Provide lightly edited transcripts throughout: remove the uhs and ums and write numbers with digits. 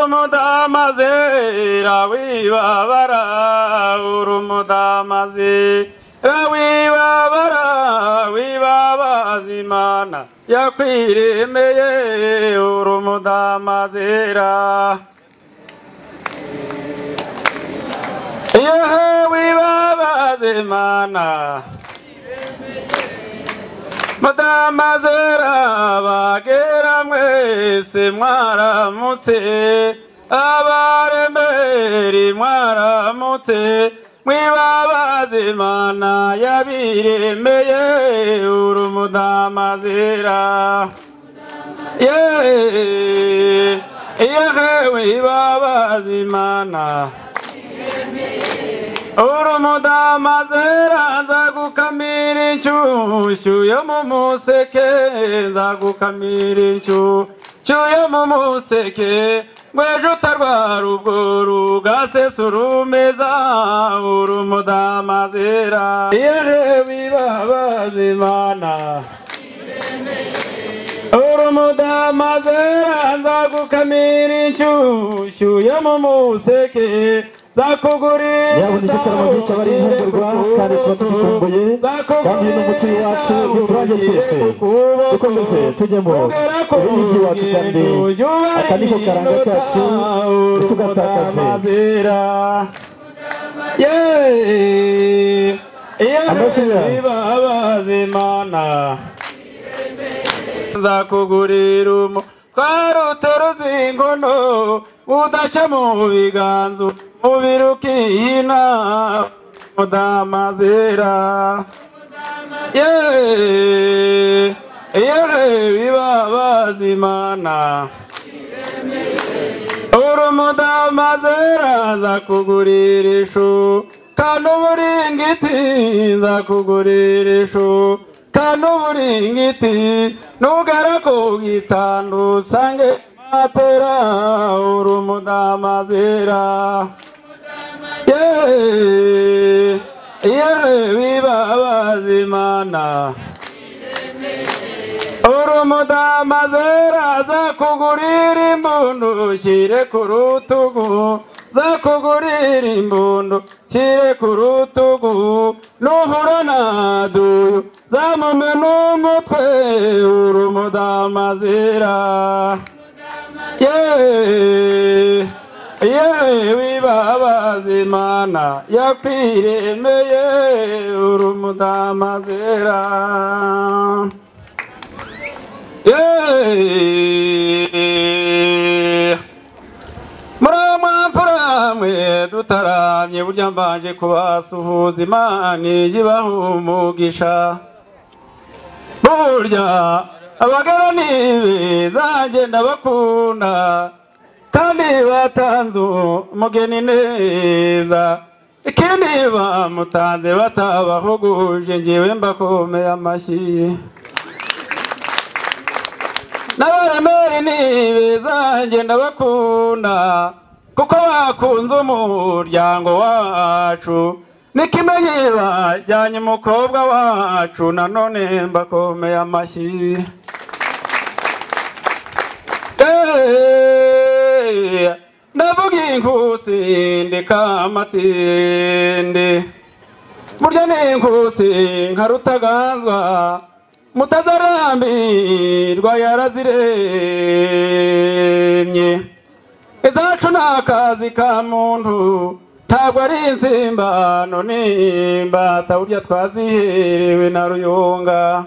Urumudamazera wibabara urumudamazera wibabara wibabaza Imana yakwiremeye urumudamazera yehe wibabaza Imana Madamazera bagera mwese mwaramutse abaremeri mwaramutse mwibabaza Imana yabiremeye urumudamazera yehe wibabaza Imana urumudamazera nzagukamira inshyushyu yo mu museke nzagukamira inshyushyu yo mu museke ngwejo utarwara ubwo rugasesura umeza urumudamazera yehe wibabaza Imana urumudamazera nzagukamira inshyushyu yo mu museke yabuze igitaramo byinshi aba ari impugurwa kandi tuba tugikumbuye kandi n'umuco wacu uturage twese dukomeze tujyemo ibi ni iby'iwacu kandi aka niko karanga kacu ntitugatakaze. Nzakugurira umutwaro uteruza inkono udaca mu biganza umubiri ukihina mudamazera yehe wibabaza Imana urumudamazera nzakugurira ishu kandi uburingiti nzakugurira ishu kandi uburingiti nugera ku gitanda usange matera urumudamazera yehe wibabaza Imana urumudamazera zakugurira imbundu shyire ku rutugu zakugurira imbundu shyire ku rutugu nuhura na duyu zamumena umutwe urumudamazera yehe wibabaza Imana yakwiremeye urumudamazera muramwamfura mwe dutaramye burya mbanje kubasuhuza Imana ibaha umugisha burya abagara ni beza ngenda bakunda kandi batanze umugeni neza ikindi bamutanze batabahuguje ngewe mbakomeye amashyi n'abaremeri ni beza ngenda bakunda kuko bakunze umuryango wacu n'ikimenyi bajyanye umukobwa wacu nanone mbakomeye amashyi. Ndavuga inkusi ndikamatinde burya ni inkusi nka Rutaganzwa mutazarambirwa yaraziremye izacu ni akazi ka muntu ntabwo ari insimbano n'imbata burya twaziherewe na Ruyonga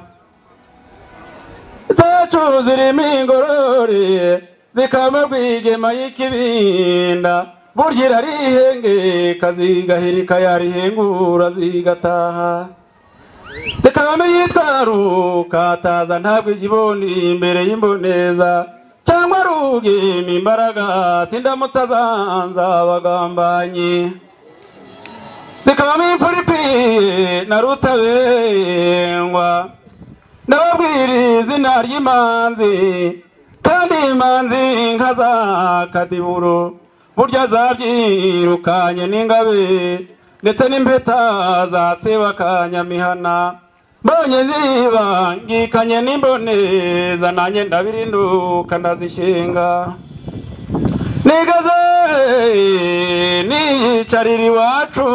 izacu zirimo ingorore zikaba rwigema y'ikibinda burya irarihengeka zigahirika yarihengura zigataha zikabamo iyitwa Rukataza ntabwo igiboni imbere y'imboneza cyangwa rugema imbaraga sindamutsa zanza abagambanyi zikabamo imfura ikwiye na Rutabengwa ndababwira izina ry'imanzi kandi imanzi nka za Kadiburo burya zabyirukanye n'ingabe ndetse n'impeta za Sebakanyamihana mbonye zibangikanye n'imboneza nanjye ndabirinduka ndazishinga. Nigaze niyicarira iwacu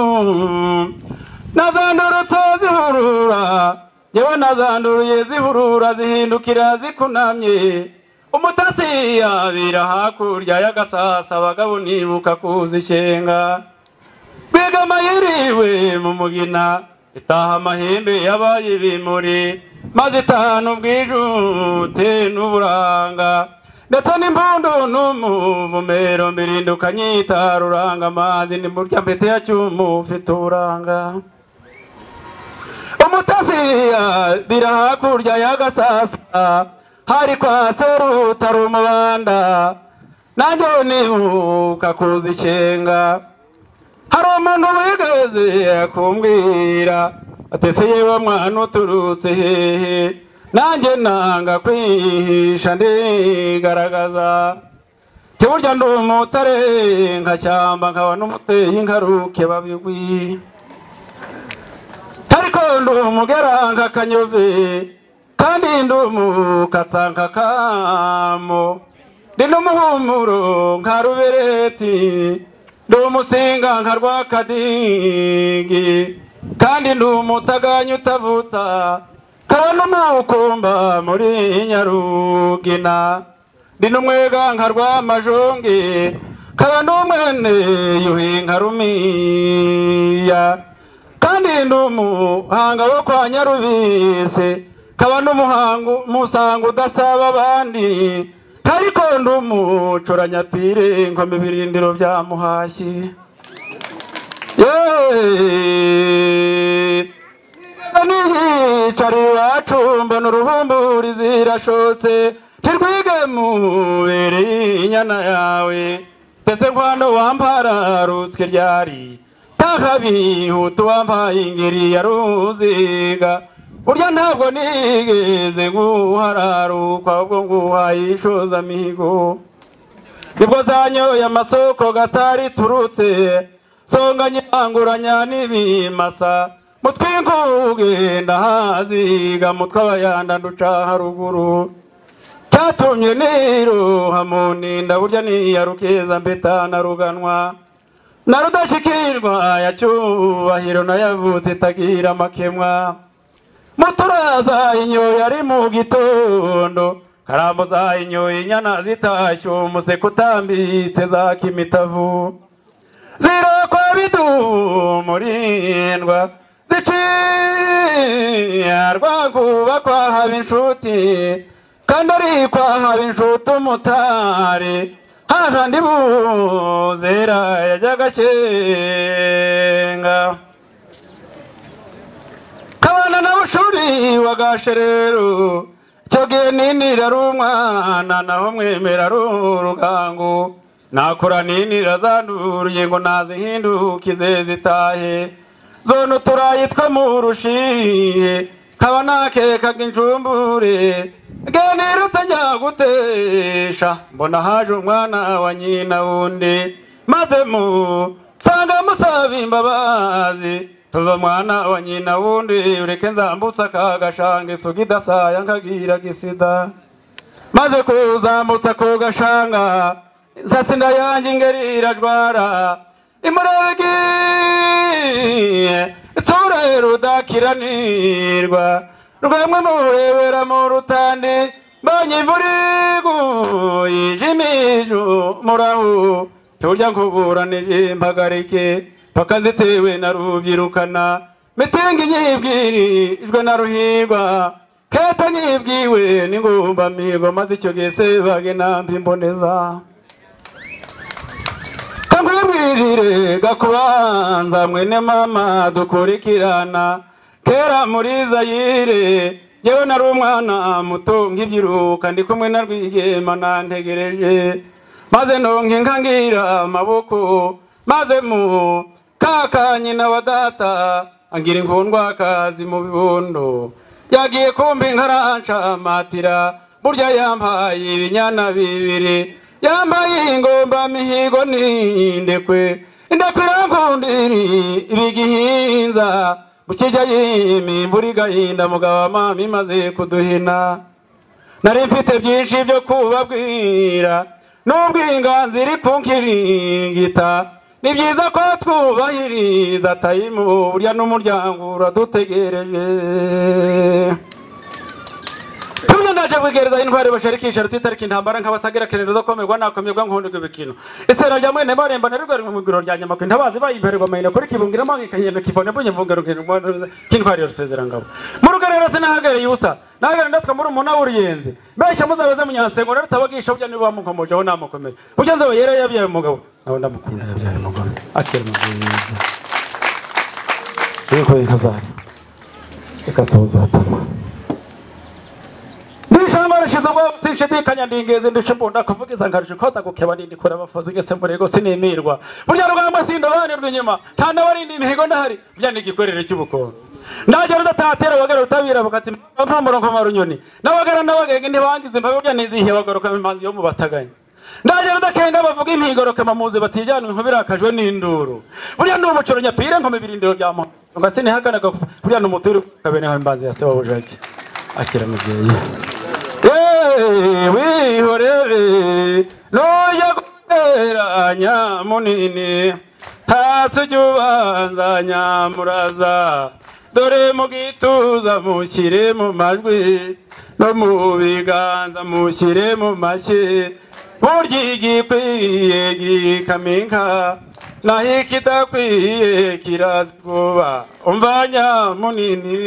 nazandurutse zihurura yewe nazanduruye zihurura zihindukira zikunamye umutasi yabira hakurya y'agasasa abagabo nibuka kuzishenga rwigama yiriwe mu mugina itaha amahembe yabaye ibimuri maze itahana ubwijute n'uburanga ndetse n'impundu n'umuvumero mbirinduka nyita ruranga amazi ni murya mpete ya cyumu ufite uburanga umutasi yabira hakurya y'agasasa hari kwa Serutari umubanda nanjye nibuka kuzishenga hari umuntu wigeze kumbwira atese yewe mwana uturutse hehe nanjye nanga kwihisha ndigaragaza burya ndi umutare nka shyamba nkaba n'umuseyi nkaruke babigwi ariko ndi umugera nka kanyove kandi ndi umukatsa nka kamo ndi n'umuhumuro nka rubereti ndi umusinga nka rwakadigi kandi ndi umutaganya utavutsa kaba n'umukumba muri Nyarugina ndi n'umwega nka rwamajonge kaba n'umwene yuhi nka Rumiya kandi ndi umuhanga wo kwa Nyarubise kaba n'umuhango musango udasaba abandi ariko ndi umucuranyapire nkoma ibirindiro bya Muhashyi niyicara iwacu mbona uruhumburi zirashotse ntirwige mubereye inyana yawe mbese nkwano wampararutswe ryari takabihuta wampaye ingeri ya ruziga burya ntabwo nigeze nguhararukwa ahubwo nguhaye ishozamihigo nibwo zanyoye amasoko gatari turutse songa nyanguranya n'ibimasa mutwinkuge ndahaziga mutwabayanda nduca haruguru cyatumye niroha mu ninda burya niyarukeza mpeta na ruganwa na rudashikirwa ya cyubahiro nayavutse itagira amakemwa muturaza inyoye ari mu gitondo karambo za inyoye inyana zitashye umuseke utambitse za kimitavu zirakwa bidumurindwa ziciya rwakuba kwa haba inshuti kandi ari kwa haba inshuti umutari hahandi buzera yajyaga ashenga kabana na Bushuri wa Gasherero icyo gihe ninira ari umwana naho mwemera ari urugango nakura ninira zanduriye ngo nazihindukize zitahe zone uturayi two mu rushiye nkaba nakekaga injumbure nirutse njya gutesha mbona haje umwana wa nyina wundi maze mu nsanga musaba imbabazi tuva mwana wa nyina wundi ureke nzambutsa aka gashanga isugi idasaya nkagira gisida maze kuzambutsa ako gashanga nsasinda yanjye ingeri irajwara imurebegiye itsura rudakiranirwa rwemwe murebera mu rutandi mbonye imvura iguye ijimije murahu burya nkuburanije mpagarike paka zitewe na rubyirukana mitingi nyibwirijwe na ruhigwa keta nyibwiwe n'ingumba migo maze icyo gihe sebage nambi imboneza kankwibwirire gakubanza mwene mama dukurikirana kera muri Zayire yewe nari umwana muto nk'ibyiruka ndi kumwe na Rwigema nantegereje maze nonke nkangira amaboko maze mu kaka nyina wa data angira inkundwa akazi mu bibondo yagiye kumbi nkarancamatira burya yampaye ibinyana bibiri yambaye ingomba mihigo n'indekwe indekwe irankundiri ibigihinza bukijya yimi imvura igahinda mugabo mama imaze kuduhina nari mfite byinshi byo kubabwira N'ubwinganzi iri kunkiringita. Ni byiza ko twubahiriza tayimu burya n'umuryango uradutegereje. Tumwe ndaje kwigereza intwari basharikisha rutitarika intambara nk'abatagira kenero zo komerwa nakomerwa nkondirwa ibikino. Isera rya mwene maremba narigwa mu migiro rya nyamakwe ntabazi bayimpererwa mayina kuri kibungira mangi kanyene kivone bunye mvungero kintwari rusezerangabo. Mu rugerero sinahagereye ubusa nahagereye ndatwa muri umuntu w'uruyenzi. Mbesha muzabaze munyasengo rutabagisha burya niba mukomoje aho namukomeye. Burya nzaba yera yabyaye umugabo naho ndamukunda yabyaye umugabo. Akira mugabo. Yego inkazari. Ikasoza atuma. Sinshidikanya ndingeze ndishimbunda kuvugiza nkaruje kota gukeba nindi kora abafozi gese murego sinimirwa. Burya rugamba sindobanirwa inyuma nta nabarindi imihigo ndahari burya nigikwerere cy'ubukondo. Ndaje rudatatera abagara rutabira bukati mpamurongo marunyoni n'abagara n'abagenge ntibangize impa burya nizihiye bagaruka imanzi yo mu bataganye. Ndaje rudakenga bavuga impigoroka mamuze batijana inkubirakajwe n'induru. Burya ndi umucoro nyapire nkome birindiro bya muntu ngase nihakana burya n'umuturi kabene imbanzi ya se wabujake. Akira mubyeyi. Wihorere nujya guteranya munini hasi ujya ubanza nyamuraza dore mu gituza mushyire mu majwi no mu biganza mushyire mu mashyi burya igikwiye gikaminka naho ikidakwiye kiraziguba umva nyamunini.